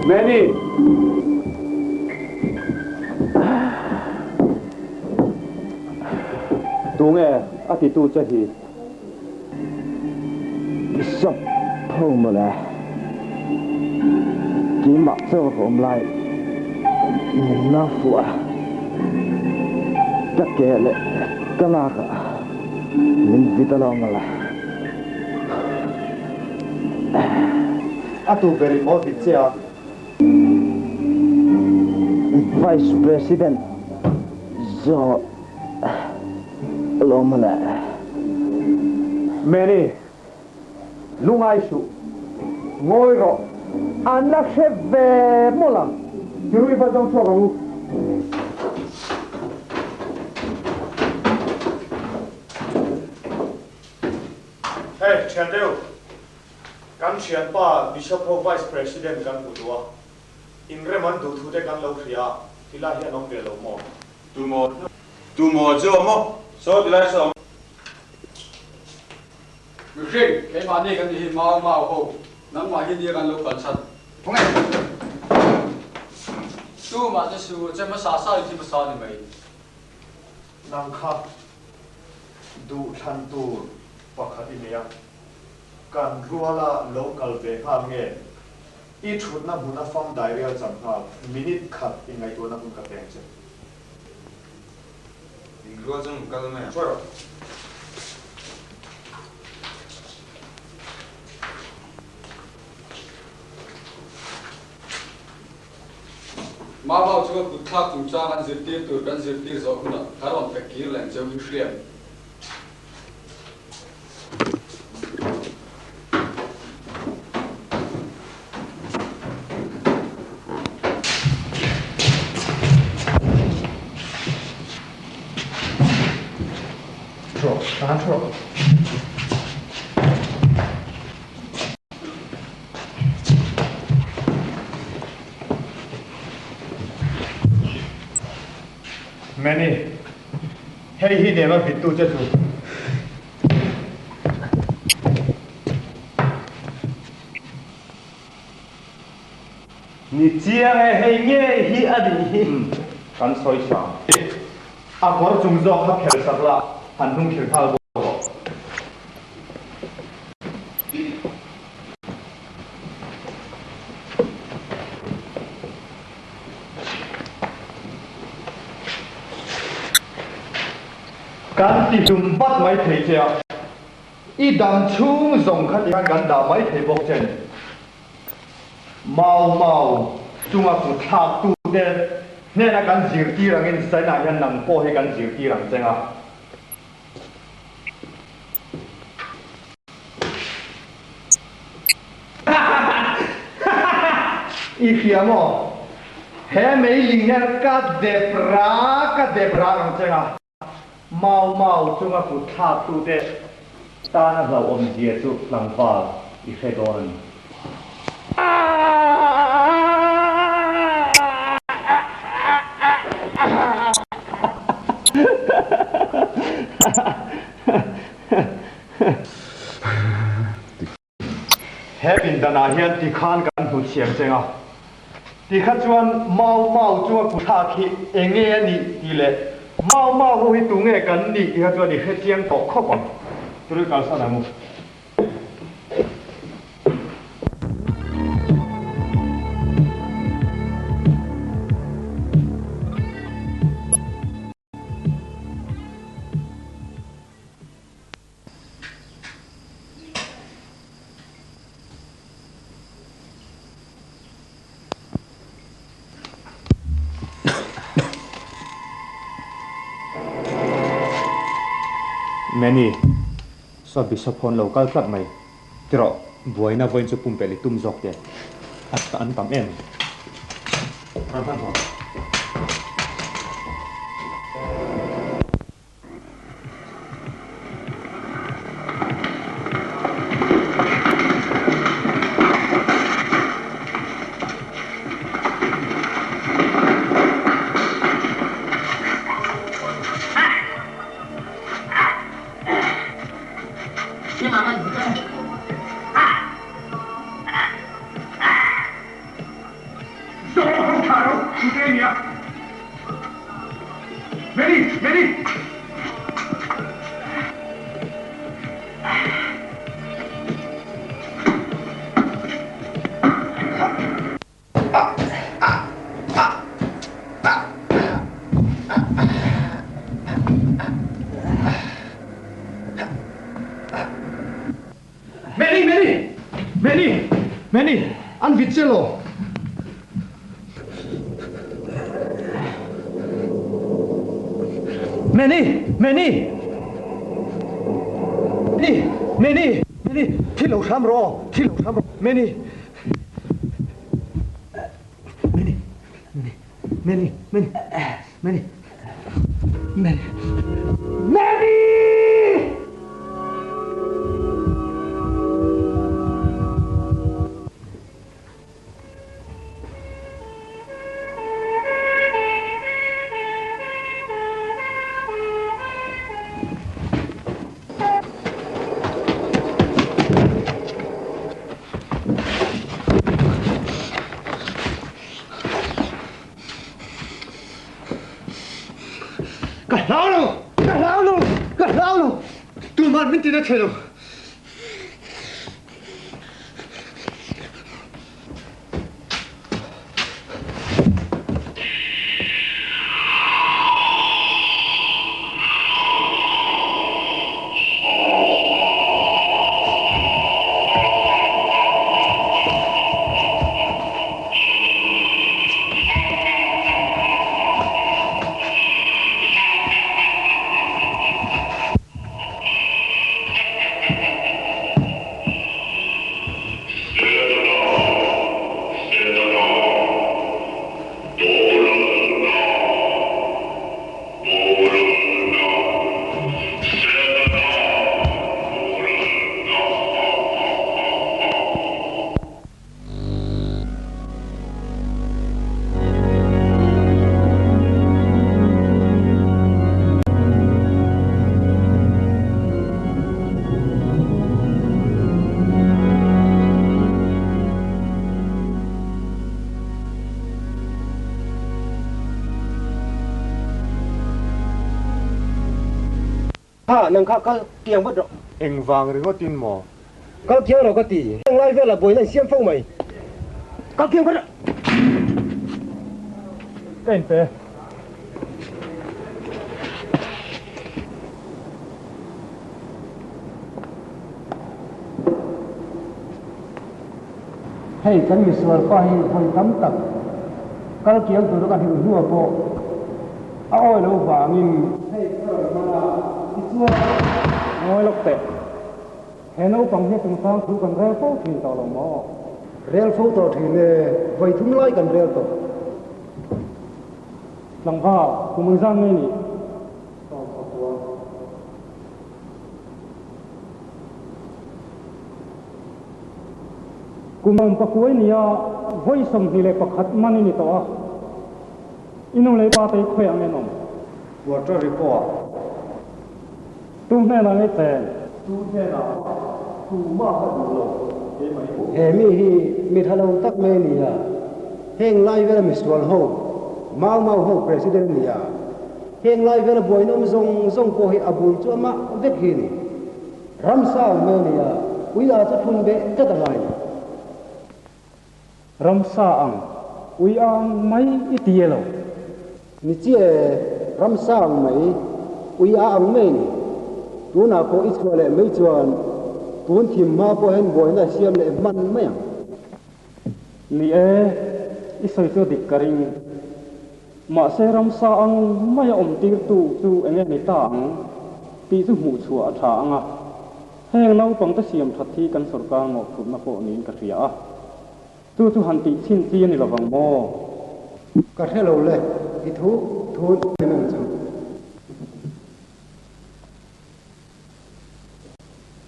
Manny! Tunge a titu che hi? Bishop ho mawle, keimah chauh ka awm lai min na fuh a, ka ke leh ka nak ah min vit alawm mawle. A tu ber in maw vit che a? Vice President zawh alawm mawle. Manny, lungai suh, ngawi rawh, an la hre ve mawlh ang, Tirui va zawng chhuak ang u. Hey, thian deuh, kan thianpa Bishop ho Vice President kan hmu duh a, inrem an duh thu te kan lo hria a, tilai hi an awm ve lo maw? Tu maw tu maw chu awm maw? Saw tilai saw awm. Mihring, keimahni kan ni hi mau mau ho, nangmah hi nia kan lo kal chhan. Khawnge? Tumah che su che hmasa sa i thi hmasa ni mai. Nang kha duh thlan tur pakhat i nei a, kan ruala lo kal ve nghal nge? I thutna hmuna fam dairial cham nghal minute khat i ngaihtuahna hun ka peng che. In rual chuan kal mai ang. Hruai rawh. Mau chu a kut thlak chungchang an zirtir tur kan zirtir zawh hunah ka rawn pe kir leng cheu in hriam. Manny, hei hi nen a vittu che chu. Ni chiang e, hei ngei hi a nih hi. Kan sawi sang. A kawr chung zawk kha phelh sak la, han hnung khir nghal bawk rawh. Kan ti hlum vat mai thei che a, i dam chhung zawng kha tikhan kan dah mai thei bawk che a ni. Mau mau chunga kut thlak tute hnena kan zirtir angin Saina hian nang pawh hi kan zirtir ang cheng a. I hria maw? He meiling hian ka dep ra ka dep ra ang cheng a. Mau mau chunga kut thlak tute tana hlauhawm zia chu tlangval i hre dawn a ni. He pindanah hian tikhan kan hmu thiam cheng a, tikha chuan mau mau chu a kuthlak hi enge a nih tih leh mau mau ho hi tunge kan nih tih kha chuan i hrechiang tawh khawp ang. Turi kalsan ang u. Manny, saw Bishop hawn lo kal tlat mai. Tirawh, buaina vawiin chu pumpelh i tum zawk teh. A an tam em. Ran hman tawh. nge ni a? Mary! Mary! Mary! Mary! Mary! Mary! An vit che lo! Mary! Mary! Mary! Mary! Mary! Thi lo hram rawh! Thi lo hram rawh! Mary! Many, many, many, many, many, many, many! Ka hlau lo! Ka hlau lo! Ka hlau lo! Tuman min tina thei lo. Kha, nang kha kal kiang vat rawh. Engvang ringawtin maw? Kal kiang rawh ka ti. Heng lai velah buaina in siam fo mai. Kal kiang vat rawh. Ka inpe. Hei kan misual pa hi vawi tam tak kal kiang tura ka hrilh hnuah pawh a awi lo vangin. Hei ka rawn hman a, tichuan. Ngawi lawk teh. He naupang hi chungchang thu kan rel fo thin tawh lo maw? Rel fo tawh thin e, vawi thum lai kan rel tawh. Tlangval, kum engzan nge nih? Kum awm pakuai nia vawi 21 man i ni tawh a, i nu leh pa te i khawi ang en awm? Puerto Rico-ah. Tu hnenah nge chen? Tu hnenah mah tu mah ka duh lo keimah i. He mi hi mi tha lo tak mai a ni a, heng lai vela misual ho, Mau Mau ho President a ni a, heng lai vela buainawm zawng zawng pawh hi a bul chu amah vek hi a ni. Ramsa ang mai a ni a, ui a chu thun beh tlat a ngai ni. Ramsa ang, ui a ang mai i ti e lo. Ni chiah e, ramsa ang mai, ui a ang mai a ni. Tunah pawh i chhuah leh mai chuan tun thim hma pawh hian buaina siam leh hman mai ang. Ni e, i sawi chu dik ka ring. Mahse ramsa ang maia awm tirtu chu eng nge ni ta ang tih chu hmuh chhuah a tha ang a. Heng naupangte siam that hi kan sorkar mawhphurhna pawh niin ka hria a. Chu chu han tih chhin chi a ni lovang maw? Ka hre lo le, i thu thu ni meng chu.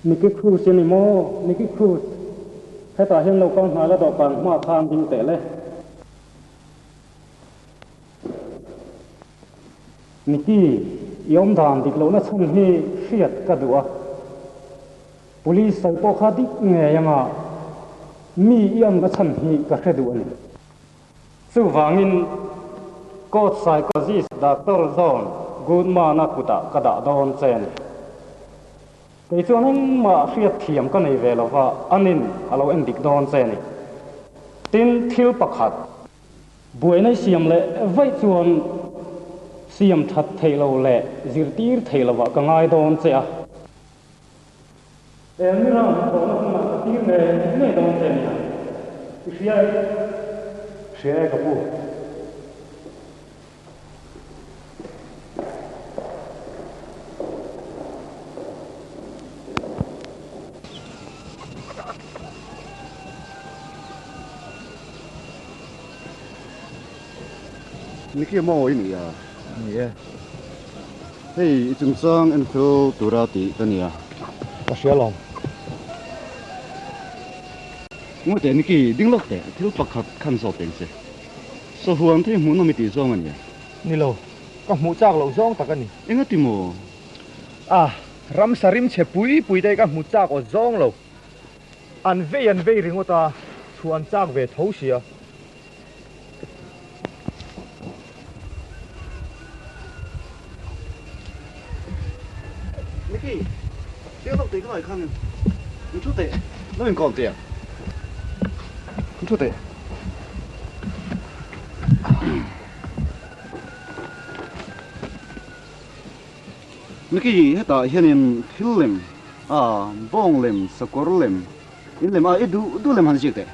Nicky Cruz i ni maw? Nicky Cruz, hetah hian lo kal hnai la dawhkan hma khan ding teh le. Nicky, i awmdan dik lohna chhan hi hriat ka duh a. Police sawi pawh kha dik ngei anga mi i awmna chhan hi ka hre duh a ni. Chuvangin Court psychologist Doctor John Goodman-a kutah ka dah dawn che a ni. Kei chuan engmah hriat thiam ka nei ve lo va, anin a lo en dik dawn che a ni. Tin, thil pakhat. Buaina i siam leh vaih chuan siam that theih lo leh zirtir theih lovah ka ngai dawn che a. Elmira hnathawhna hmunah ka tir ngei ngei dawn che nia. I hria e. Hria e ka pu. Niki maw i ni a? Ni e. Hei i chungchang en fel tura tih ka nia. Ka hria lawm. Ngawi teh Niki, ding lawk teh, thil pakhat khan zawt teng che. Sahuan thei hmuhnawm i tih zawng a nia. Ni lo, ka hmuh chak loh zawng tak a ni. Enga ti maw? A, ramsa rimchhe pui pui te hi ka hmu chak aw zawng lo. An vei an vei ringawt a, chhuah an chak ve tho sia. Mickey, thil lawk tih ka ngaih khan min thu teh, lo inkawm teh ang. Min thu teh. Mickey, hetah hianin thil lem, a bawng lem, sakawr lem, in lem a, i duh duh lem han ziak teh.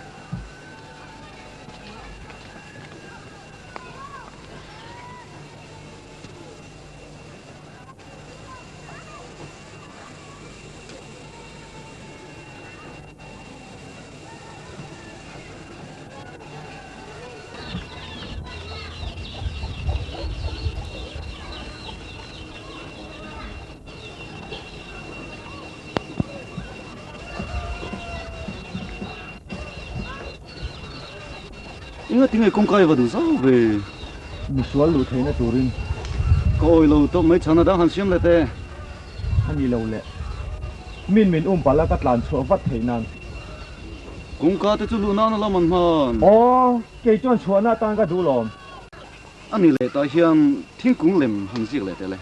Enga tinge kawngka i va duh zau ve? Misual luh theihna turin. Ka awi lo tawp mai chhana dang han siam leh teh. A ni lo le. Min min um palh a ka tlan chhuah vat theih nan. Kawngka te chu luh nan a lo man hman. Aw, kei chuan chhuahna atan ka duh lawm. A ni leh tah hian thingkung lem han ziak leh teh le.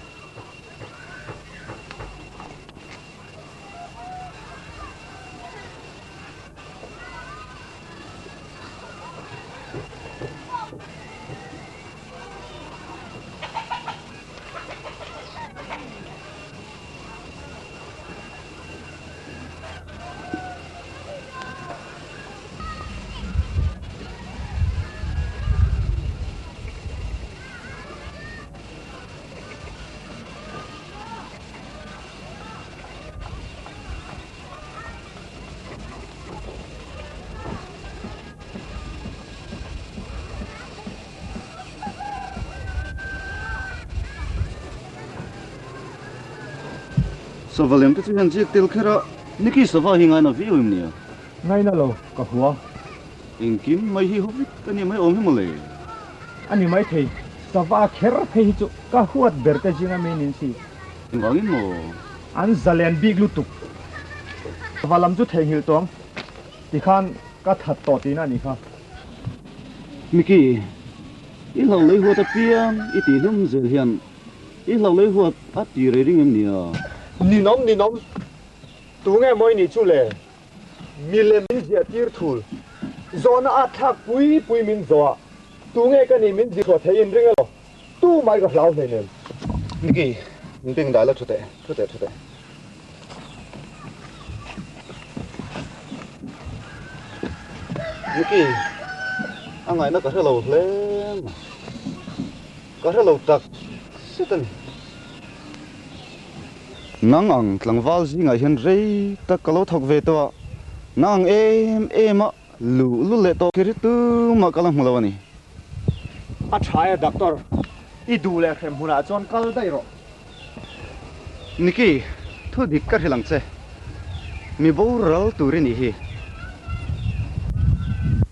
Sava lem te chu hian ziak tel kher a, Niki sava hi ngaina viau em nia? Ngaina lo, ka hua. Engkim mai hi hu vek a ni mai awm hi mawle. A ni maithei, sava kher phei hi chu ka huat ber te zinga mi nin si. Engvangin maw? An zalen bik lutuk. Va lam chu theihnghilh tawh ang tikhan ka that tawh tihna a nih kha. Mickey, i hlauh lei huat apiang i tih hlum zel hian i hlauh lei huat a ti rei ring em nia? Ninawm ninawm, tunge maw i nih chu le? Milem min ziah tir thul. Zawhna at thlak pui pui min zawh a, tunge ka nih min zirchhuah theih in ring elaw? Tu mai ka hlau hleinem. Niki, min peng dai la thu teh, thu teh, thu teh. Niki, a ngaihna ka hre lo hle mai. Ka hre lo tak zet a ni. Nang ang tlangval zingah hian rei tak ka lo thawk ve tawh a, nang ang em em a Luh lu leh tawh kher hi tumah ka la hmu lo a ni. A tha e doctor, i duh leh hrem hunah chuan kal daih rawh. Niki, thu dik ka hrilh ang che. Mi boral tur i nih hi.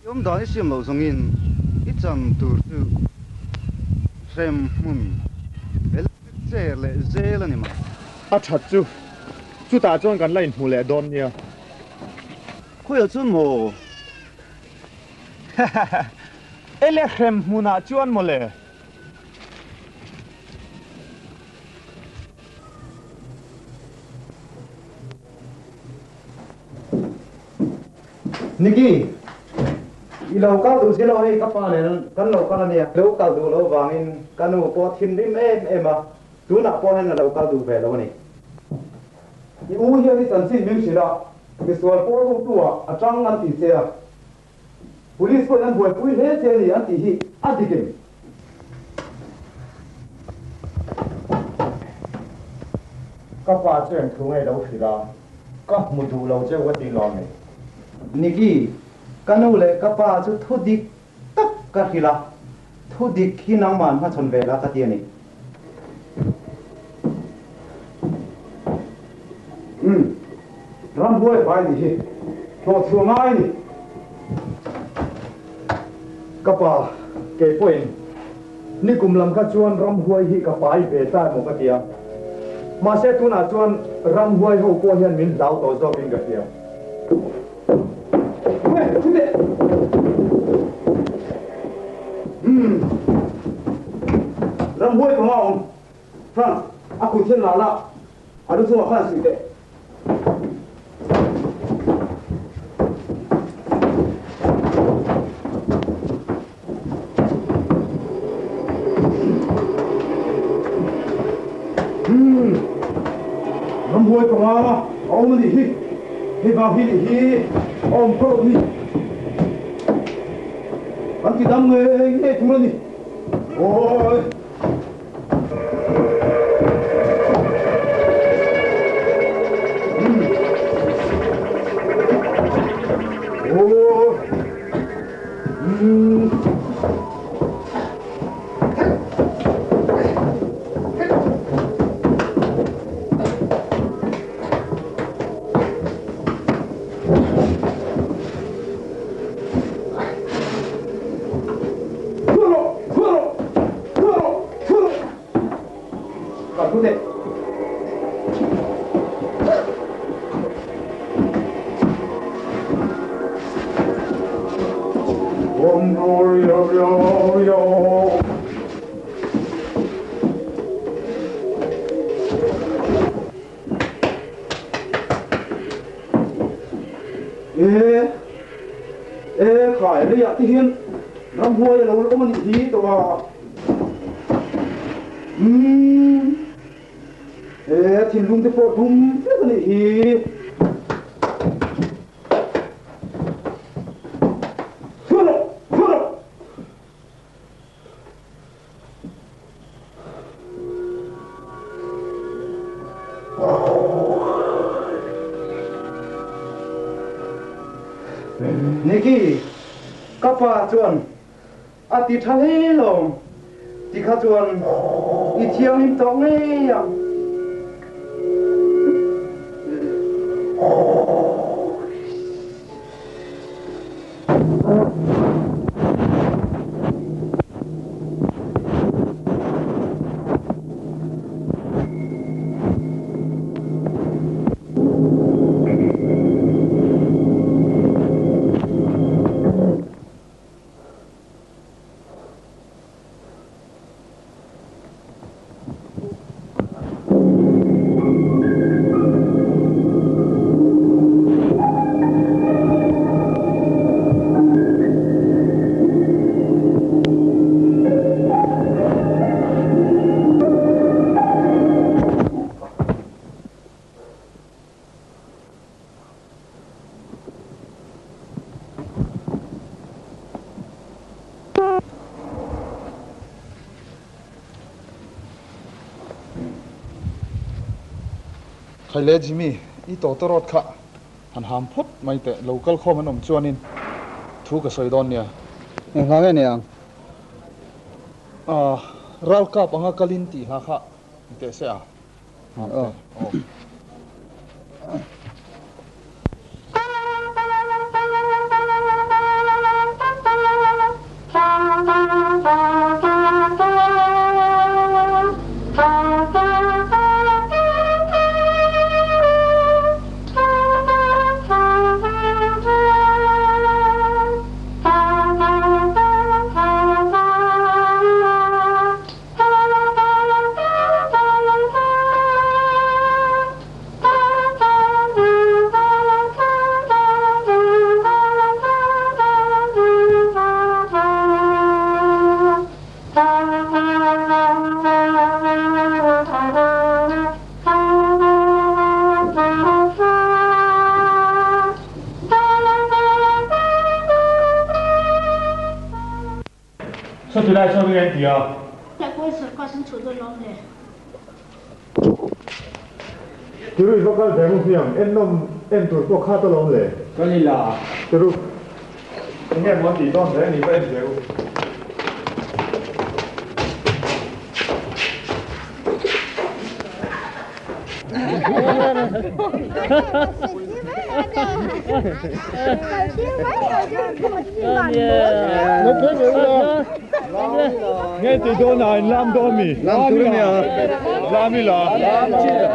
I awm dan i siam loh zawngin i chan tur chu hrem hmun electric chair leh zel a ni mai. A that chu, chutah chuan kan la inhmu leh dawn nia. Khawiah chuan maw? Ele hrem hmunah chuan mawle. Niki, i lo kal duh si lo hei ka pa nen kan lo kal a nia. Lo kal duh loh vangin ka nu pawh a thinrim em em a, tunah pawh hian a lo kal duh ve lo a ni. I u hian i chanchin min hrilh a, misual pawl hotu ah a tang an ti che a, Police pawhin an buaipui hle che a ni an tih hi a dik em? Ka pa chu eng thu ngei lo hrilh a, ka hmu duh lo cheu ka ti lawm ni. Niki, ka nu leh ka pa chu thu dik tak ka hrilh a, thu dik hi nangmah hmachhawn ve la ka ti a ni. Umm, rambuai pai nih hi hlawhchhuah ngai ni. Ka pa, kei pawhin nikum lam kha chuan ramhuai hi ka pai ve ta emaw ka ti a, mahse tunah chuan ramhuai ho pawh hian min hlau tawh zawkin ka hria. Ramhuai panga awm France a kut hian la la a lu chungah khan suih teh. Ramhuai panga a awm a nih hi, hei vang hi nih hi a awm phawt a ni. Kan ti dam ngei ngei tur a ni. Awi. E e khai leiah te hian ramhuai a lo awm a nih hi tawh a. Umm e thinlung te pawh dum vek a nih hi. Niki, ka pa chuan a ti tha hle lo, tikha chuan i thianghlim tawh ngei ang. Khaile Jimmy, i tawtawrawt kha han ham phawt mai teh, lo kal khawm an awm chuanin thu ka sawi dawn nia. Eng hla nge ni ang? Aah, ralkap anga kalin tih hla kha ni teh se a. Ham teh, aw. Sawti lai sawn nge an ti a? Tah pawhin sawrkar an chhuah dawn lawm le. Tiru i va kal ve ang hmiang, en nawm en tur pawh khat alawm le. Kal ila. Tiru, enge maw an tih dawn reng ni va en ve u. Nge ti dawn a in lam dawn mi? Lam tur ania. Lam ila. Lam chila.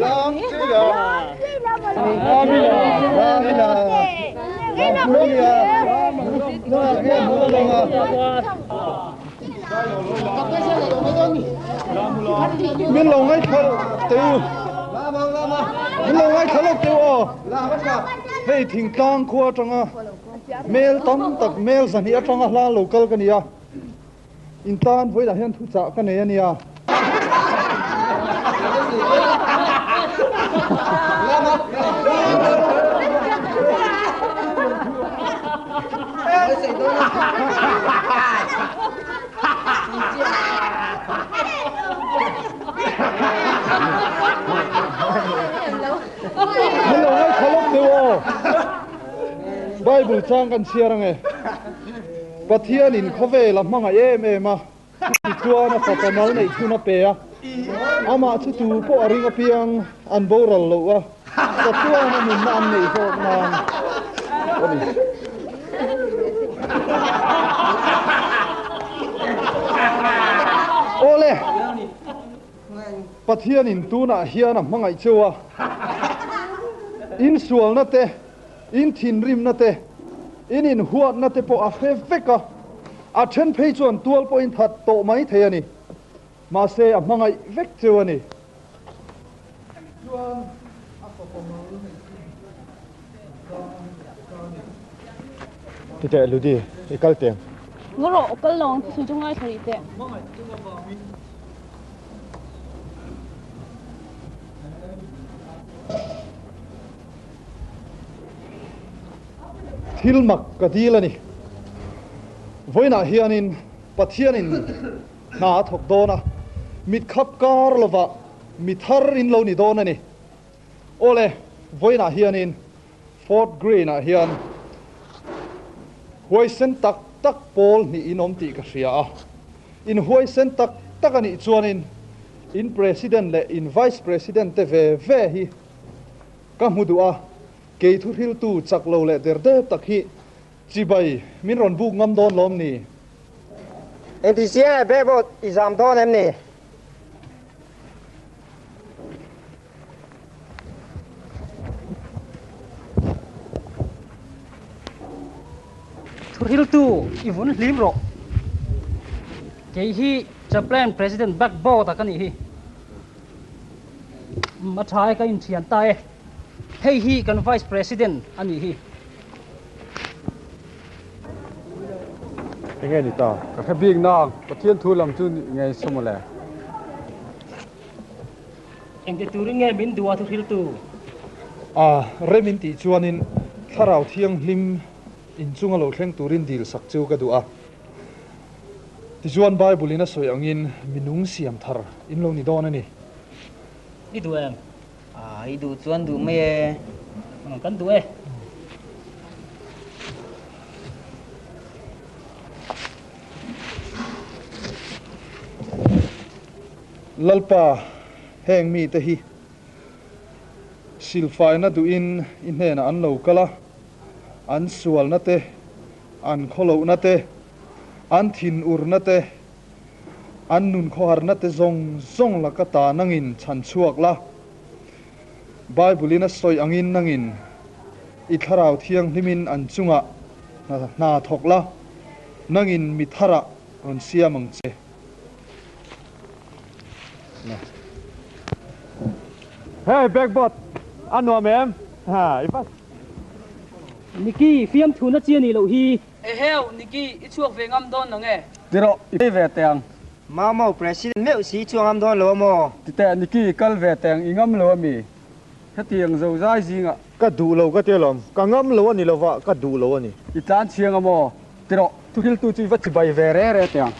Lam chila. Lam ila. Lam ila. Lam tur ania. Min lo ngaithla teh u. Min lo ngaithla lawk teh u aw. Hei thingtlang khua atanga mel tam tak mel zahnih atanga hla lo kal ka ni a. In tan vawilah hian thuchah ka nei a nia. Min lo ngaithla lawk deuh aw. Bible chang kan chhiar ange. Pathianin khawvel a hmangaih em em a. Tichuan a fapa mal neih chhun a pe a, amah chu tu pawh a ring apiang an boral loh a, chatuan a nunna an neih zawk nan a ni. Awle, Pathianin tunah hian a hmangaih cheu a, insualna te, in thinrimna te, in inhuatna te pawh a hre vek a, a then phei chuan tual pawhin that tawh mai thei a ni. Mahse, a hmangaih vek cheu a ni. Chuan a fapa mal neih chu a ni. Titeh Ludi, i kal teng. Ngaw rawh, kal lo ang thusawi chu ngaithla rih teh. Hmangaih chung avangin. Thil mak ka dil a ni. Vawiinah hianin Pathianin hna a thawk dawn a, mit khap kar lovah mi thar in lo ni dawn a ni. Awle, vawiinah hianin Fort Greene-ah hian huaisen tak tak pawl hnih in awm tih ka hria a. In huaisen tak tak a nih chuanin in President leh in Vice President te ve ve hi Ka hmu duh a, kei thuhriltu chak lo leh der der tak hi chibai min rawn buk ngam dawn lawm ni? Engti chiang e Bebot, i zam dawn em ni? Thuhriltu i vun hlim rawh. Kei hi Chaplain President Blackboard-a ka nih hi. A tha e, ka inthian ta e. Hei hi kan Vice President a nih hi. Enge ni ta? Ka hre bik nang, Pathian thu lam chu ngei saw mawle. Engti turin nge min duh a thuhriltu? A rem in tih chuanin Thlarau Thianghlim inchunga lo thleng turin dil sak chu ka duh a. Tichuan Bible in a sawi angin mi nung siam thar in lo ni dawn a ni. I duh em? A, i duh chuan duh mai e. Kan duh e. Lalpa, heng mite hi silfaina duhin i hnenah an lo kal a, an sualna te, an khawlohna te, an thinurna te, an nun khawharna te zawng zawng laka ta nangin chhan chhuak la. Bible-in a sawi angin nangin i Thlarau Thianghlimin an chungah hna thawk la, nangin mi tharah rawn siam ang che. Hey Blackboard, a nuam em? Ha, i va. Nicky, fiamthuna chi a nih loh hi. Eheu, Nicky, i chhuak ve ngam dawn lo nge? Ti rawh, i phei ve teh ang. Mau Mau, President meuh si i chhuak ngam dawn lo a maw? Ti teh, Nicky, i kal ve teh ang, i ngam lo a mi? Hetiang zo zai zingah. Ka duh lo ka ti alawm, ka ngam lo a ni lova, ka duh lo a ni. I tlan chhiang a maw? Tirawh, thuhriltu chu i va chibai ve re re teh ang.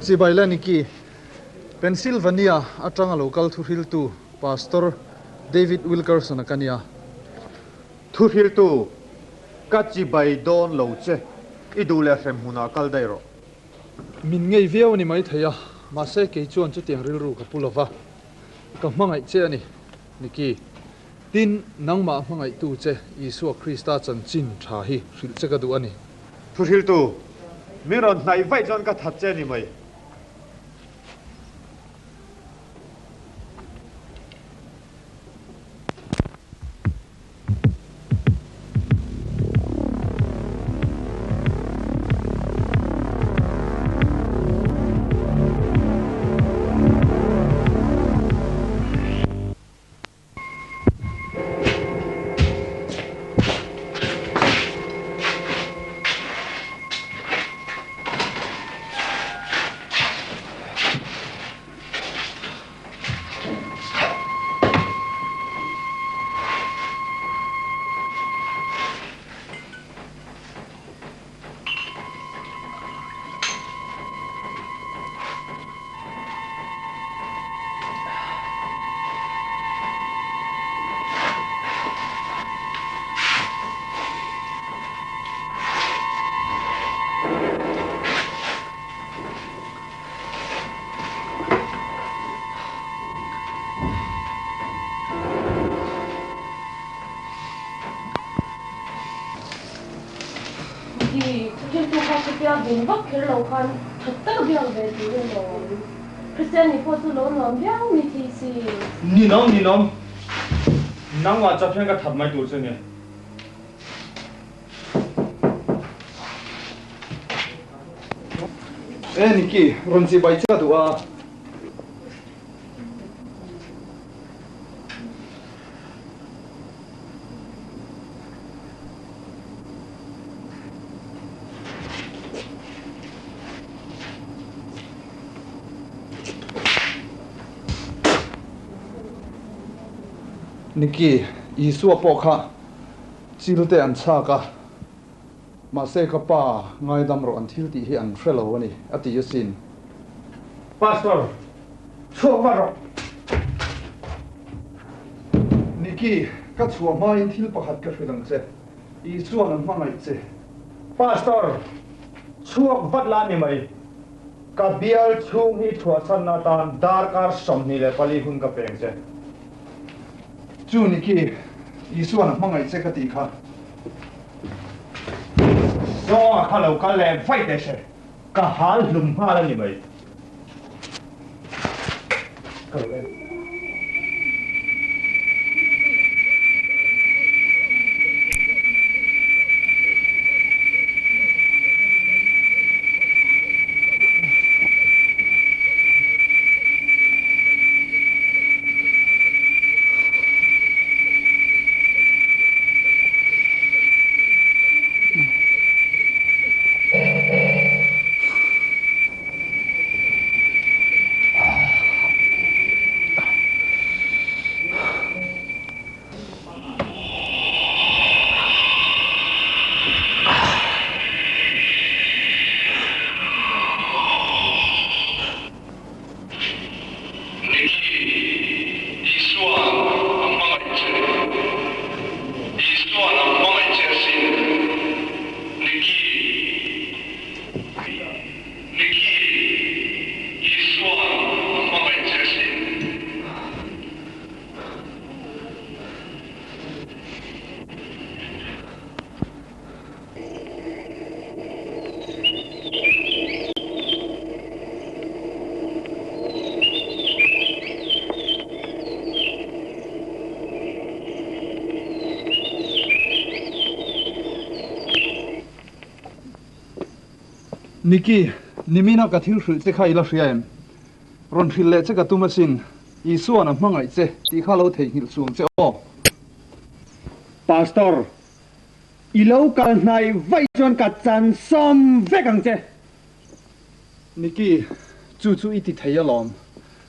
Chibai la Nikki, Pennsylvania atanga lo kal thuhriltu Pastor David Wilkerson-a ka nia. Thuhriltu, Ka chibai dawn lo che, i duh leh hrem hmunah kal daih rawh. Min ngei viau a ni maithei a, mahse kei chuan chutiang rilru ka pu lova, ka hmangaih che a ni, Nikki. Tin, nangmah hmangaihtu che Isua Krista chanchin tha hi hrilh che ka duh a ni. Thuhriltu, min rawn hnaih vaih chuan ka that che a ni mai. Hi, thuthlengtu kha chutia vin vak kher lo khan tha tak a biak ve tur a lawm. Kristian ni pawh chu lo nuam viau ni thei si. Ninawm, ninawm. Nangmah chap hian ka that mai tur che nia. E Nikki, rawn chibai che ka duh a. Nikki, Isua pawh kha chil te an chhak a. Mahse ka pa ngaidam rawh an thil tih hi an hre lo a ni, a ti asin. Pastor, chhuak vat rawh. Nikki, ka chhuah hmain thil pakhat ka hrilh ang che. Isuan an hmangaih che. Pastor, chhuak vat la ni mai. Ka bial chhung hi chhuahchhanna atan darkar 24 hun ka peng che. Chu Nikki, Isuan a hmangaih che ka tih kha. Zawnga kha lo kal leh vaih teh se, ka hal hlum nghal a ni mai. Ka lo en. Nikhi, Isua'n a hmangaih che. Isua'n a hmangaih che asin. Nikhi, Nikhi, Isua'n a hmangaih che asin. Nikki, nimina ka thil hrilh che kha i la hria em? Rawn hrilh leh che ka tum asin, Isua'n a hmangaih che tih kha lo theihnghilh chuang che aw. Pastor, I lo kal hnaih vaih chuan ka chan sawm vek ang che. Nikki, chu chu i ti thei alawm.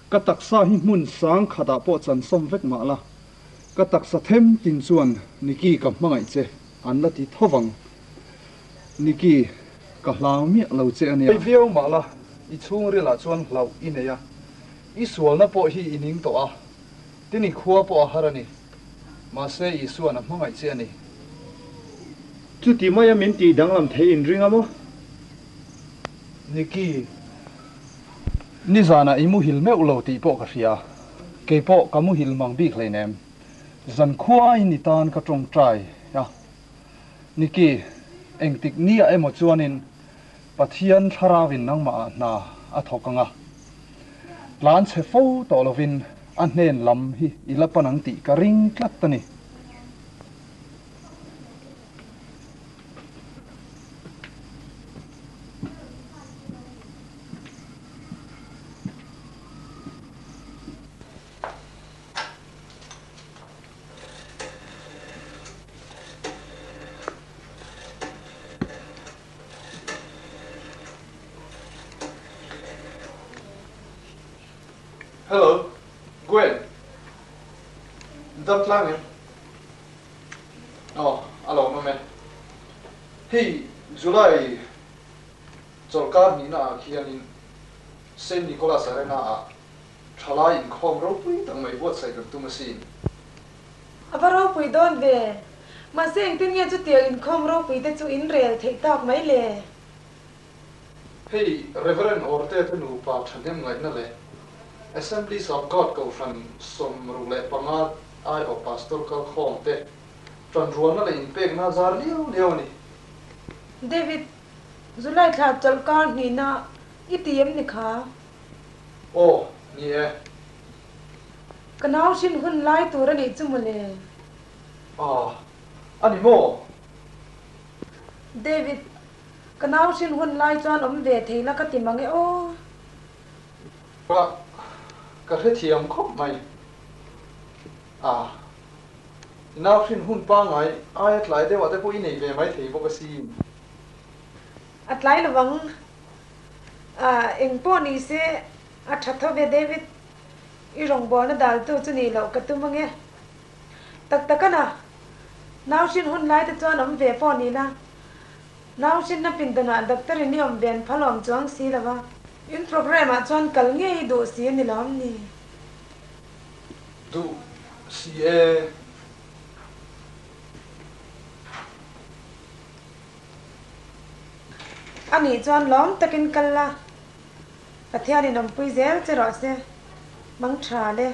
Ka taksa hi hmun sang khatah pawh chan sawm vek mah la. Ka taksa them tin chuan Niki ka hmangaih che an la ti tho vang. Niki, ka hlau miah lo che a nia. Hei viau mah la, i chhungrilah chuan hlauh i nei a, i sualna pawh hi i ning tawh a, tin i khua pawh a har a ni. Mahse Isua'n a hmangaih che a ni. Chuti maia min tih danglam theih in ring a maw? Niki, nizanah i muhil meuh lo tih pawh ka hria. Kei pawh ka muhil mang bik hleinem. Zankhua in i tan ka tawngtai a. Niki, engtik nia emaw chuanin Pathian thlarauin nangmah ah hna a thawk ang a. Tlan chhe fo tawh lovin a hnen lam hi i la pan ang tih ka ring tlat a ni. Hello, Gwen. Dam tlang em? Aw, a lawmawm e. Hei July chawlhkar hnihna ah khianin Saint Nicholas Arena ah thalai inkhawm ropui tak mai buatsaih kan tum asin. A va ropui dawn ve. Mahse engtin nge chutiang inkhawm ropui te chu in rel theih tak mai le? Hei Reverend Orte te nupa thahnem ngaihna leh Assemblies of God Kohhran 65 aiawh Pastor kalkhawm te tanrualna leh inpekna zar liau liau a ni. David, July thla chawlhkar hnihna i ti em ni kha? Aw, ni e. Ka nau hrin hun lai tur a nih chu mawle. Aw, a ni maw? David, Ka nau hrin hun lai chuan awm ve thei la ka ti mang e aw. Ka, ka hrethiam khawp mai. A, i nau hrin hun pangngai aia tlai deuh ah te pawh i nei ve mai thei bawk asin. A tlai lovang. A, eng pawh ni se a tha tho ve David. I rawngbawlna daltu chu nih loh ka tum ange. Tak tak a na. Nau hrin hun lai te chuan awm ve pawh ni la. Nau hrinna pindanah doctor in i awm ve an phal awm chuang si lo va. In program ah chuan kal ngei i duh si a ni lawm ni? Duh si e. A nih chuan lawm takin kal la. Pathianin awmpui zel che rawh se. Mang tha le.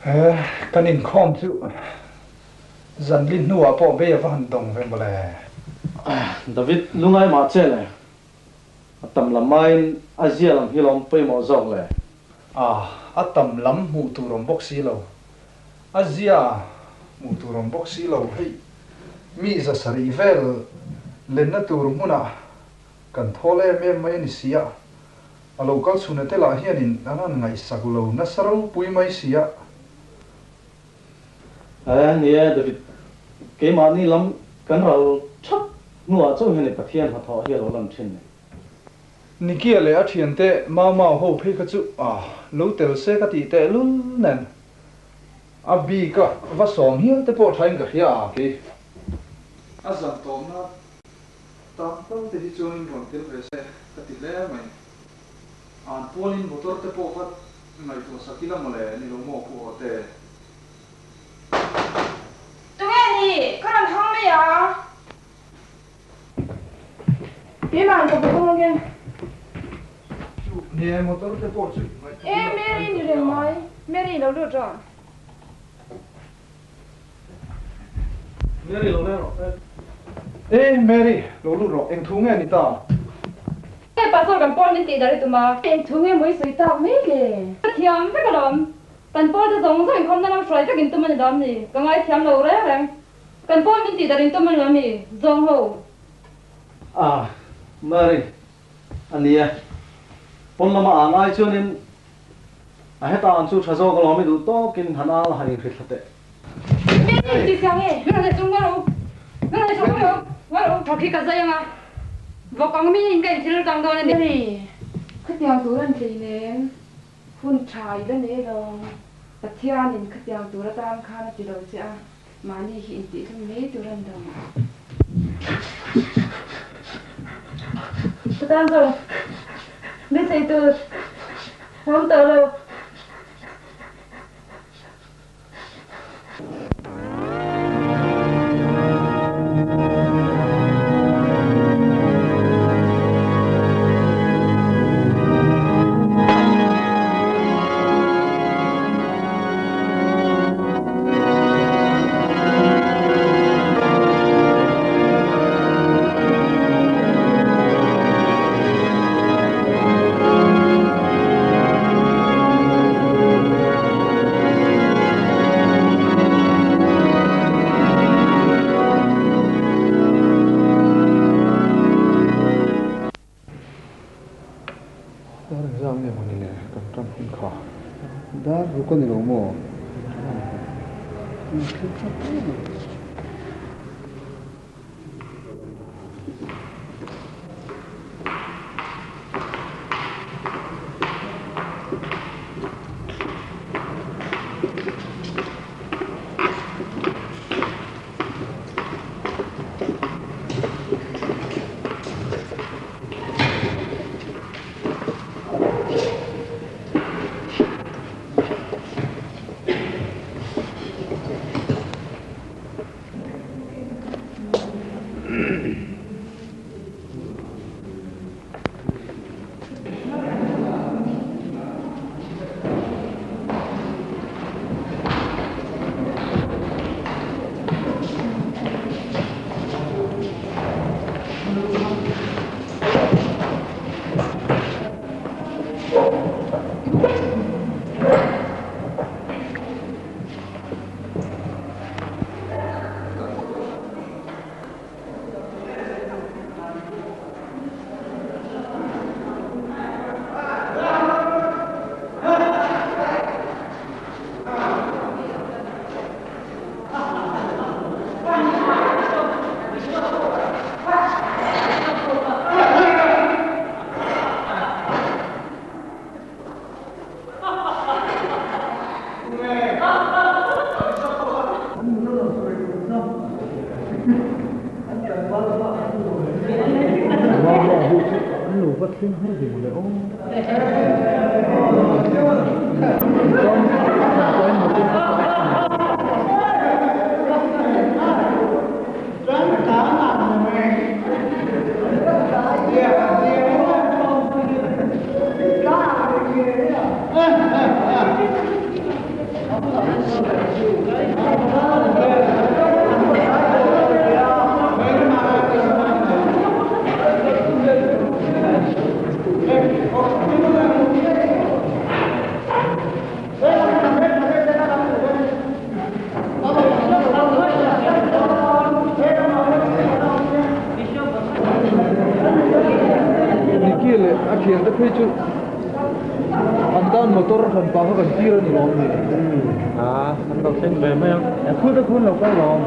He kan inkhawm chu zanli hnuah pawh bei a va han dawng ve mawle. David lungai mah che le, a tam lam aiin a zia lam hi lawm pawimawh zawk le. A, a tam lam hmuh tur awm bawk si lo. A zia hmuh tur awm bawk si lo. Hei mi zasarih vel lenna tur hmunah kan thawl em em mai a ni si a. A lo kal chhuna te lah hianin an han ngaihsak lo nasa ropui mai si a. E, ni e David, keimahni lam kan ral thap hnuah chauh hian i Pathian hnathawh hi a lo lan thin ni. Nikia leh a thiante Mau Mau ho phei kha chu a lo tel se ka tih teh lul nen a bik a va sawm hial te pawh thain ka hria a kei. A zan tawmna tan tal te hi chuanin rawn tel ve se ka ti hle mai. An pualin motor te pawh va ngaihtuah sak ila mawle ni lo maw Pu Awte. Tunge ni? Ka rawn hawng mai a. Keimah ka va hawng ange. Chu ni motor te pawh chu ngaihtuah ila. E Mary ni reng mai. Mary lo lut rawh. Mary lo leng rawh. E Mary lo lut rawh. Eng thu nge ni ta? E pastor kan pawl min tih dar i tum a. Eng thu nge maw i sawi tak mai le? Ka thiam vek alawm. Kan pawl te zawng zawng inkhawmna lam hruai vek in tum a ni lawm ni? Ka ngaithiam lo reng reng. Kan pawl min tih dar in tum a ni lawm ni? Zawng ho. Ah Mary a ni e. Pawn lama ang ai chuanin a heta ang chu tha zawk alawm i duh tawkin han al han inhri thla teh. Mary ti siang e. Mary chung ngaih u. Mary chung ngaih u. Ngaih u. Thawk hi ka zai anga. Vawk ang miin ka inthil tang dawn a ni. Hei, khatiang tur an tlei nem. Hun tha i la nei lo. Pathianin khatiang tur atan khan a ti lo che a, mahni hi intihhlum mai tur an dawng. Ka tan zawng beisei tur a awm tawh lo. Dar engzam nge mawni le kan tan hun kha? Dar ruk a ni lo maw? Nicky leh a thiante phei chu an tan motor hran pah kha kan tir a ni lawm ni. A, an lo thleng ve mai ang. Khut a khun lo kal lawm.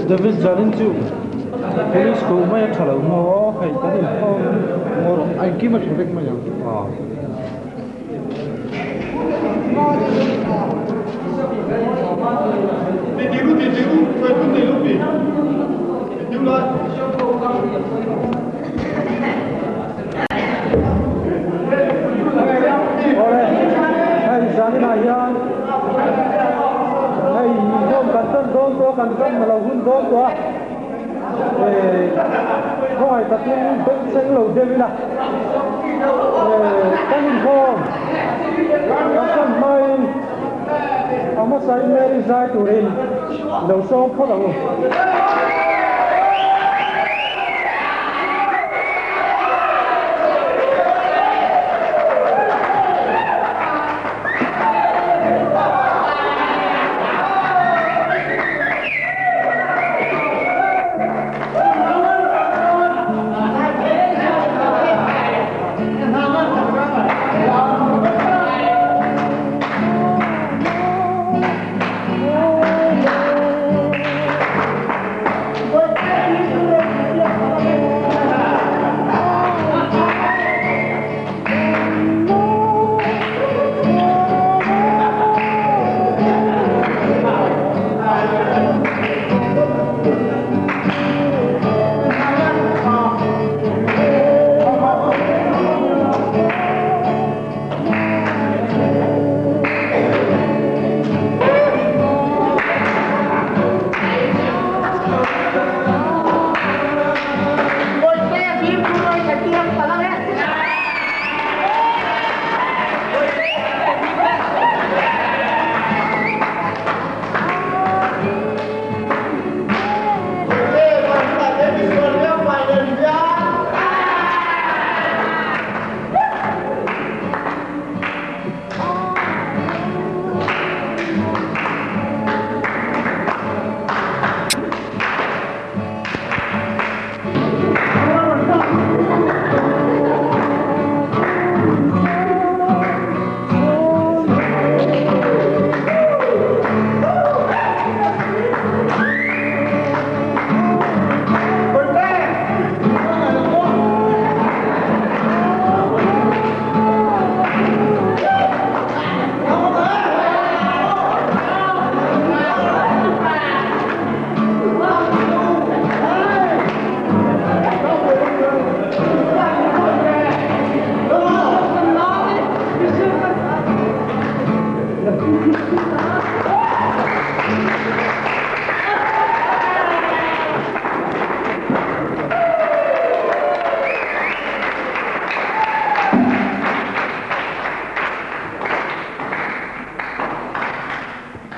David Zarin chu police ko mai a tha lo maw hei kan inkhawm maw a engkim a tha vek mai ang. Awle, hei zaninah hian hei inkhawm kan tan dawn tawh a, kan tan lo hun dawn tawh a, khawngaih takin bengchheng lo deuh ila. Kan inkhawm a san hmain a hmasain Mary zai turin lo sawm phawt ang u.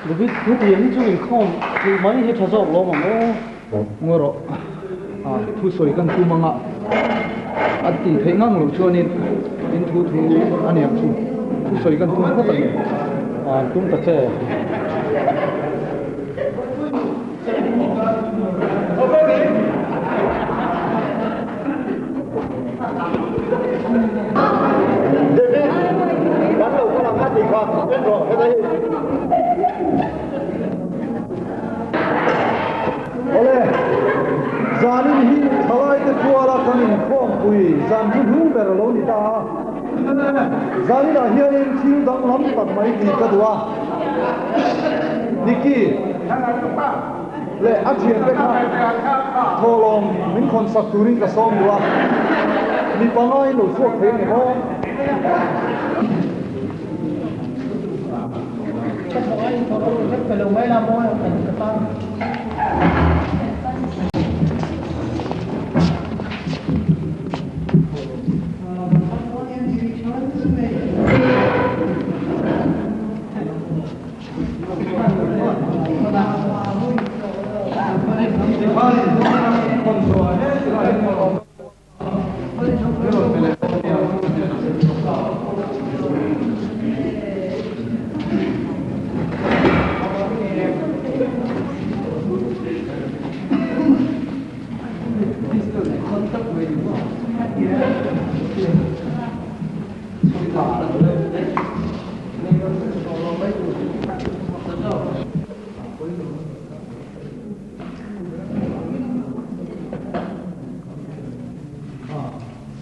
David, hetiang hi chu inkhawm tih mai hi tha zawk lawm ang aw. Ngawi rawh, thusawi kan tum anga a tih theih ngang loh chuanin in thu thu a ni ang chu. Thusawi kan tum phawt a ni. Tum ta che. David, kan lo kal ang a tih kha en rawh heta hi. Awle, zanin hi thalaite kuala kan inkhawmpui zan chu hnung ber a lo ni ta a. Zaninah hianin thil danglam tak mai tih ka duh a. Nicky leh a thiante kha thawhlawm min khawnsak turin ka sawm duh a. Mi pangaiin lo chhuak thei a ni maw?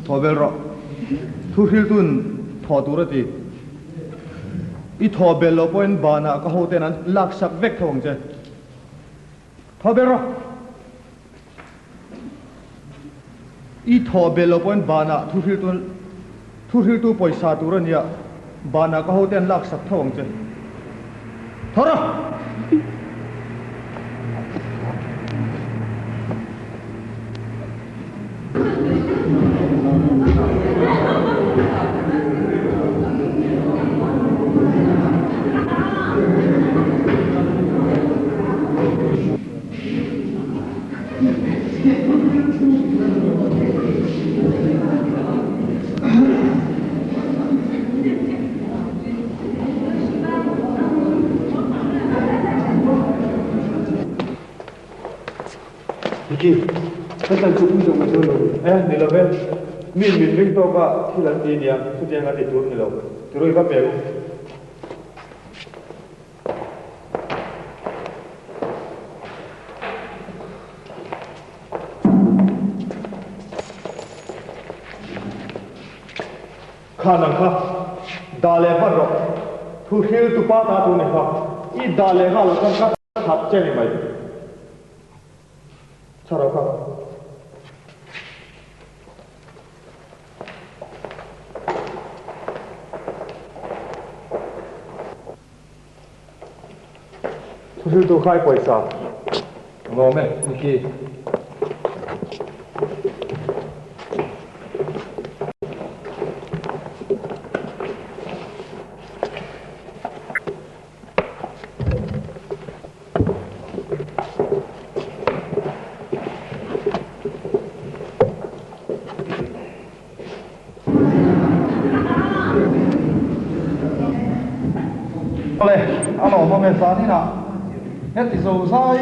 Thaw bel rawh. Thu hriltu'n thaw tur a ti. I thaw bel loh pawhin banah ka hoten an laksak vek tho ang che. Thaw bel rawh. I thaw bel loh pawhin banah thu hriltu thu hriltu pawisa tur a nia, banah ka hote an laksak tho ang che. Thaw rawh! Nicky, Ka tlan chu pui deuh mai dawn lo ni. E, ni lo ve. Mi min ring tawk a thil an ti nia, chutiang a ti tur ni lo. Tirui va pe u. Kha nang kha, dah leh vat rawh. Thu hril tu pa ta tur ni kha, i dah leh nghal loh chuan ka that che ni mai. Chha rawh kha. Thu hril tu kha i pawisa. Lawm e, Nicky. Awle, a lawmawm e zaninah heti zo zai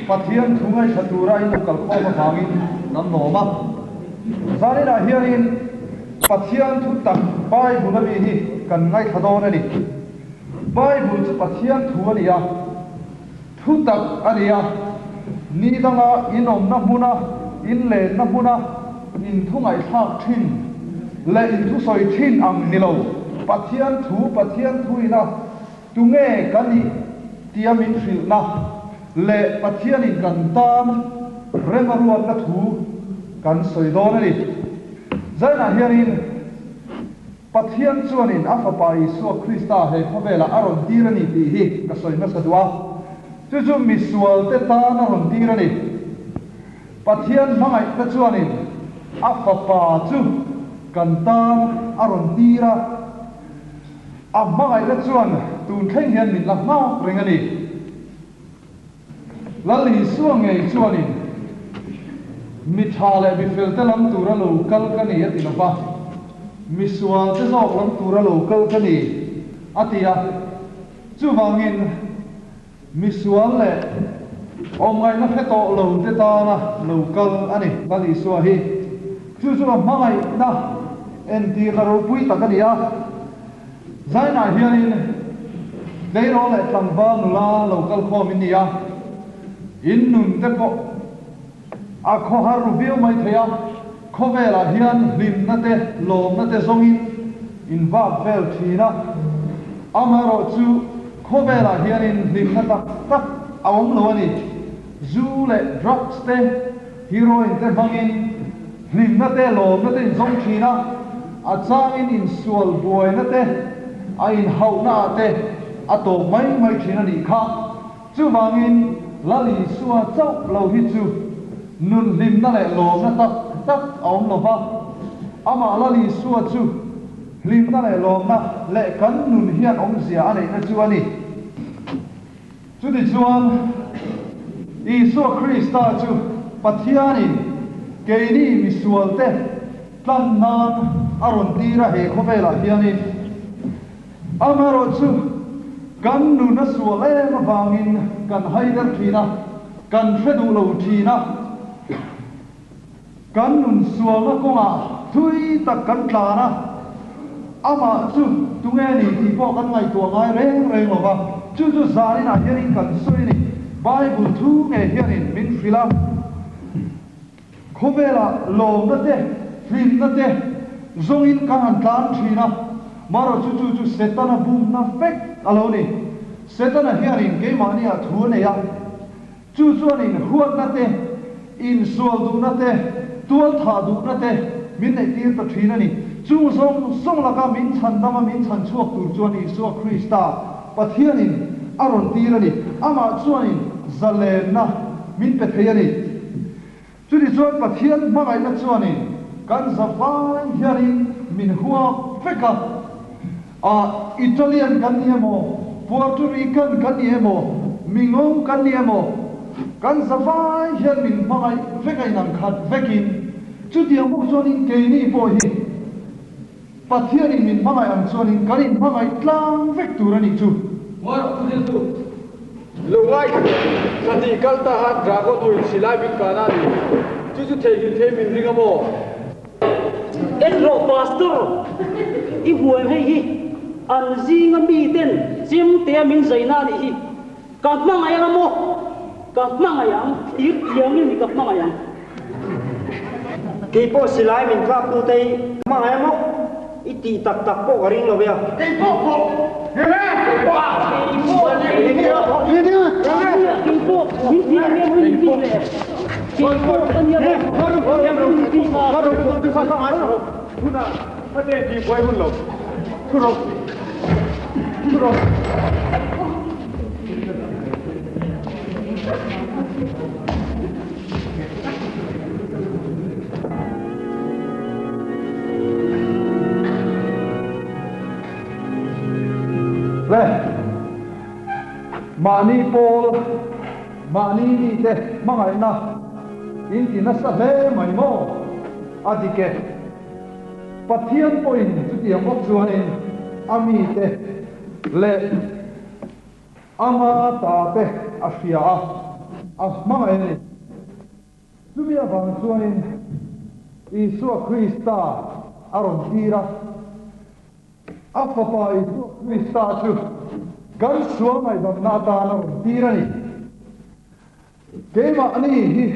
Pathian thu ngaihthla tura in lo kalkhawm avangin kan lawm a. Zaninah hianin Pathian thu tak Bible a mi hi kan ngaihthla dawn a ni. Bible chu Pathian thu a ni a, thu tak a ni a, ni danga in awmna hmuna, in lenna hmuna in thu ngaihthlak thin leh in thusawi thin ang ni lo, Pathian thu, Pathian thu ina tunge ka nih tia min hrilhna leh Pathianin kan tan rem a ruatna thu kan sawi dawn a ni. Zainah hianin. Pathian chuanin a Fapa Isua Krista he khawvelah a rawn tir a ni tih hi ka sawi hmasa duh a. Chu chu misualte tan a rawn tir a ni. Pathian hmangaihte chuanin a Fapa chu kan tan a rawn tir a. A hmangaihna chuan tun thleng hian min la nghak reng a ni. Lal Isua ngei chuanin mi tha leh mi felte lam tura lo kal ka ni a ti lo va, mi sualte zawk lam tura lo kal ka ni a ti a. Chuvangin mi sual leh awmngaihna hre tawh lo te tana lo kal a ni Lal Isua hi. Chu chu a hmangaihna entirna ropui tak a ni a. Zainah hianin tleirawl leh tlangval nula lo kal khawm in ni a, in nun te pawh a khawhar ru viau mai thei a, khawvelah hian hlimna te lawmna te zawngin in vak vel thin a, amaherawhchu khawvelah hianin hlimna tak tak a awm lo a ni. Zu leh drugs te, heroin te hmangin hlimna te, lawmna te in zawng thin a, a changin insual buaina te, a inhauhna ah te a tawp mai mai thin a nih kha. Chuvangin Lal Isua chauh lo hi chu nun hlimna leh lawmna tak tak a awm lo va, amah Lal Isua chu hlimna leh lawmna leh kan nun hian awmzia a neihna chu a ni. Chutichuan, Isua Krista chu Pathianin keini misualte tlan nan a rawn tir a he khawvelah hianin. Amaherawhchu, kan nun a sual em avangin kan haider thin a, kan hre duh lo thin a. Kan nun sualna kawngah thui tak kan tlan a, amah chu tunge ni tih pawh kan ngaihtuah ngai reng reng lo va, chu chu zaninah hianin kan sawi a ni. Bible thu ngei hianin min hrilh a, khawvelah lawmna te, hlimna te zawngin kan han tlan thin a, marawh chu chu chu Setana bumna vek a lo ni. Setana hianin keimahniah thu a nei a. Chu chuan inhuatna te, insual duhna te, tualthah duhna te min neihtir ta thin a ni. Chung zawng zawng laka min chhan dama min chhan chhuak tur chuan Isua Krista Pathianin a rawn tir a ni. Amah chuanin zalenna min pe thei a ni. Chutichuan Pathian hmangaihna chuanin kan zavai hianin min huap vek a. A Italian kan ni emaw, Puerto Rican kan ni emaw, Mingo kan ni emaw, kan zavai hian min hmangaih vek a inang khat vekin. Chutiang bawk chuanin keini pawh hi Pathianin min hmangaih ang chuanin kan inhmangaih tlang vek tur a nih chu. Ngawi rawh, thu riltu. Lo ngaithla teh, thla hnih kal ta khan Dragon ho in silai min kahna a ni. Chu chu theihnghilh thei min ring a maw? En rawh Pastor, i hmuam hei hi an zinga miten chemtea min zaina a nih hi. Ka hmangaih ang a maw? Ka hmangaih ang, thir tiangin ni ka hmangaih ang. Kei pawh silai min kap tu te hi ka hmangaih a maw? I tih tak tak pawh ka ring lo vea. Kei pawh pawh he he kei pawh a kei pawh kei pawh min ti ang em min ti le kei pawh ka nia min ti Huna hate ti buai hun lo thu rawh thu rawh. Le, mahni pawl, mahni mite hmangaihna in ti nasa hle mai maw? A dik e. Pathian pawhin chutiang bawk chuanin a mite leh Ama ta te a hria a, a hmangaih a ni. Chumi avang chuanin Isua Krista a rawn tir a. A Fapa Isua Krista chu kan sual ngaihdamna atan a rawn tir a ni. Keimahni hi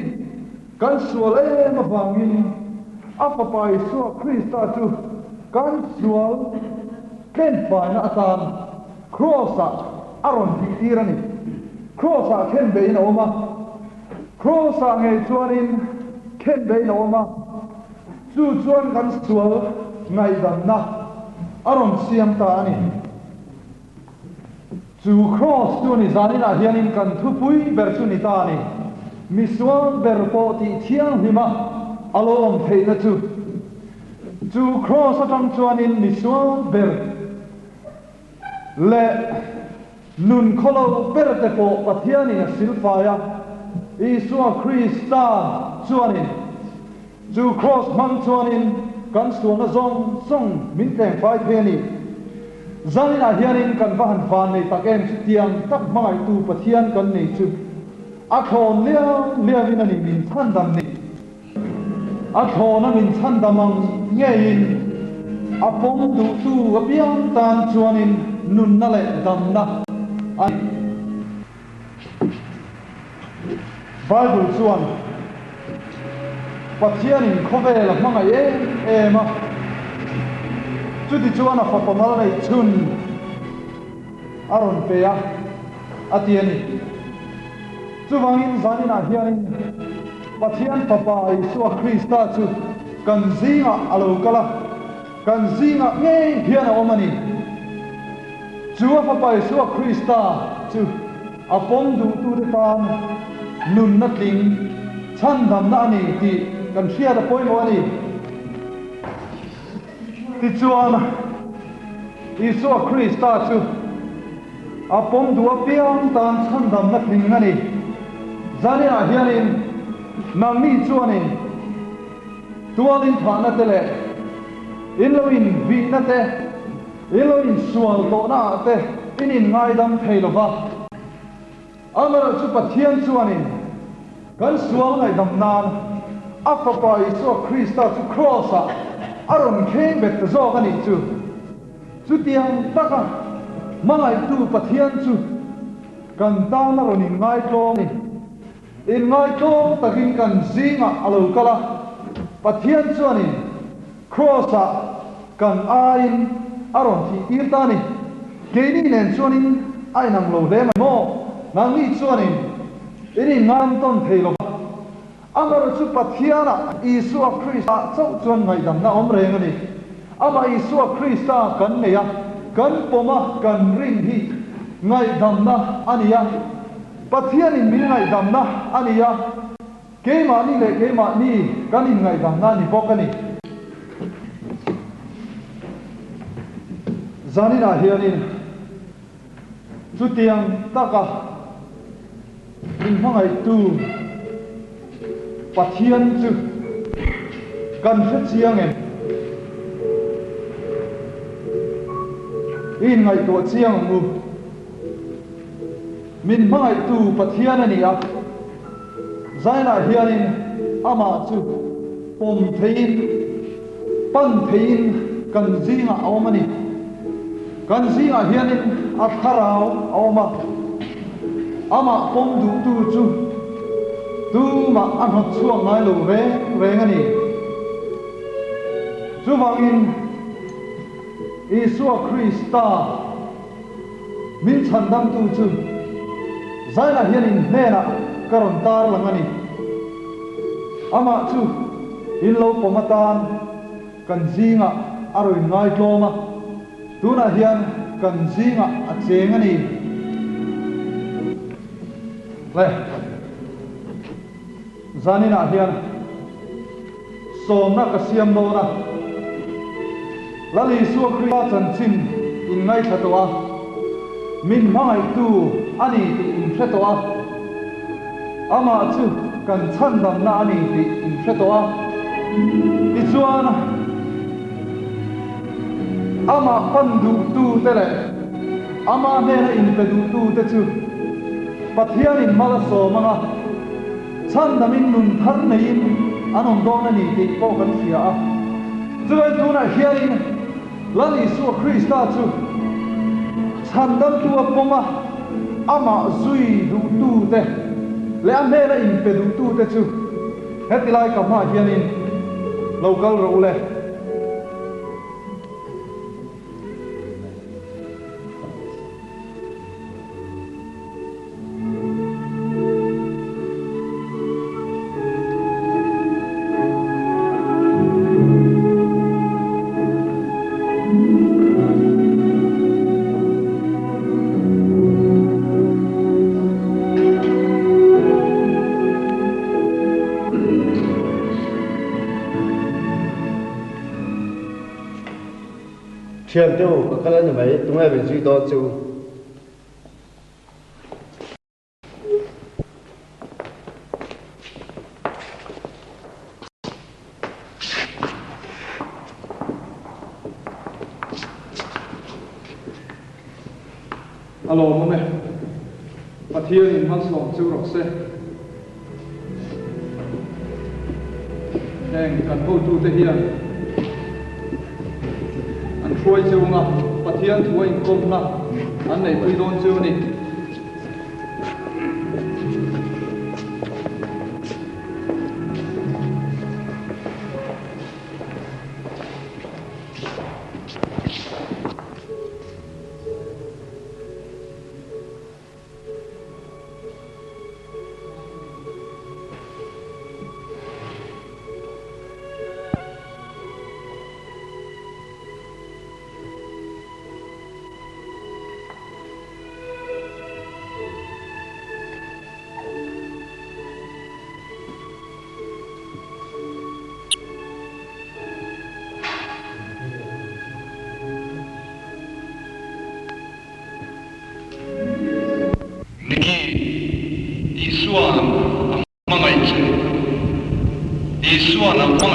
kan sual em avangin a Fapa Isua Krista chu kan sual tlenfaina atan Kraws-ah a rawn thihtir a ni. Kraws-ah khenbeihin a awm a. Kraws-ah ngei chuanin khenbeihin a awm a. Chu chuan kan sual ngaihdamna a rawn siam ta a ni. Chu Kraws chu ni zaninah hianin kan thupui ber chu ni ta a ni. Misual ber pawh tih thianghlima a lo awm theihna chu. Chu Kraws atang chuanin misual ber leh nun khawlo ber te pawh Pathianin a silfai a, Isua Krista chuanin Chu Kraws hmang chuanin kan sualna zawng zawng min tlengfai thei a ni. Zaninah hianin kan va han van nei tak em chutiang tak hmangaihtu Pathian kan nei chu a thlawn liau liauin a ni min chhandam ni. A thlawna min chhandam ang ngeiin a pawm duhtu apiang tan chuanin nunna leh damna a ni. Bible chuan Pathianin khawvel a hmangaih em em a, chutichuan a fapa mal neih chhun a rawn pe a, a ti a ni. Chuvangin zaninah hianin Pathian Fapa Isua Krista chu kan zingah a lo kal a, kan zingah ngei hian a awm a ni. Chu a Fapa Isua Krista chu a pawm duhtute tan nunna tling chhandamna a ni tih kan hriat a pawimawh a ni. Tichuan, Isua Krista chu a pawm duh apiang tan chhandamna tling a ni. Zaninah hianin nangni chuanin tualin thahna te leh in lo invihna te, I lo insual tawhna ah te in inngaidam thei lo va. Amaherawhchu Pathian chuanin kan sual ngaihdam nan a Fapa Isua Krista chu Kraws ah a rawn kheng bet ta zawk a nih chu. Chutiang taka hmangaihtu Pathian chu kan tan a rawn inngaitlawm a ni. Inngaitlawm takin kan zingah a lo kal a, Pathian chuanin Kraws-ah kan aiin a rawn thih tir ta a ni. Keini nen chuanin a inang lo hle mai maw? Nangni chuanin in inngaidam tawn thei lo va, amaherawhchu chu Pathianah Isua Krista chauh chuan ngaihdamna awm reng a ni. Amah Isua Krista kan nei a, kan pawm a, kan rin hi ngaihdamna a ni a. Pathianin min ngaihdamna a ni a, keimahni leh keimahni kan inngaihdamna a ni bawk a ni. Zaninah hianin chutiang taka min hmangaihtu Pathian chu kan hre chiang em? I inngaihtuah chiang ang u. min hmangaihtu Pathian a ni a, Zainah hianin amah chu pawm theiin, pan theiin kan zingah a awm a ni. Kan zingah hianin a thlarau a awm a, amah pawm duhtu chu tumah a hnawt chhuak ngai lo reng reng a ni. Chuvangin Isua Krista min chhandamtu chu Zainah hian in hnenah ka rawn tar lang a ni. Amah chu in lo pawm atan kan zingah a rawn ngaitlawm a, tunah hian kan zingah a cheng a ni. Le, zaninah hian sawmna ka siam dawn a, Lal Isua Krista chanchin in ngaithla tawh a, min hmangaihtu a ni tih in hre tawh a, amah chu kan chhandamna a ni tih in hre tawh a, tichuan amah pan duhtute leh amah hnena inpe duhtute chu Pathianin mal a sawm ang a, Chhandamin nun thar neiin an awm dawn a ni tih pawh kan hria a. Chuan tunah hianin Lal Isua Krista chu chhandamtu a pawm a, amah zui duhtute leh a hnena inpe duhtute chu heti lai ka hmaah hianin lo kal rawh u le. Thiante u, ka kal a ni mai, tunge min zui dawn che u? A lawmawm e. Pathian in malsawm chu rawh se. Heng kan hotute hian an hruai chunga Pathian thu a inkawmna an neihpui dawn chu a ni. Niki, Isua'n a hmangaih che. Isua'n a hmangaih.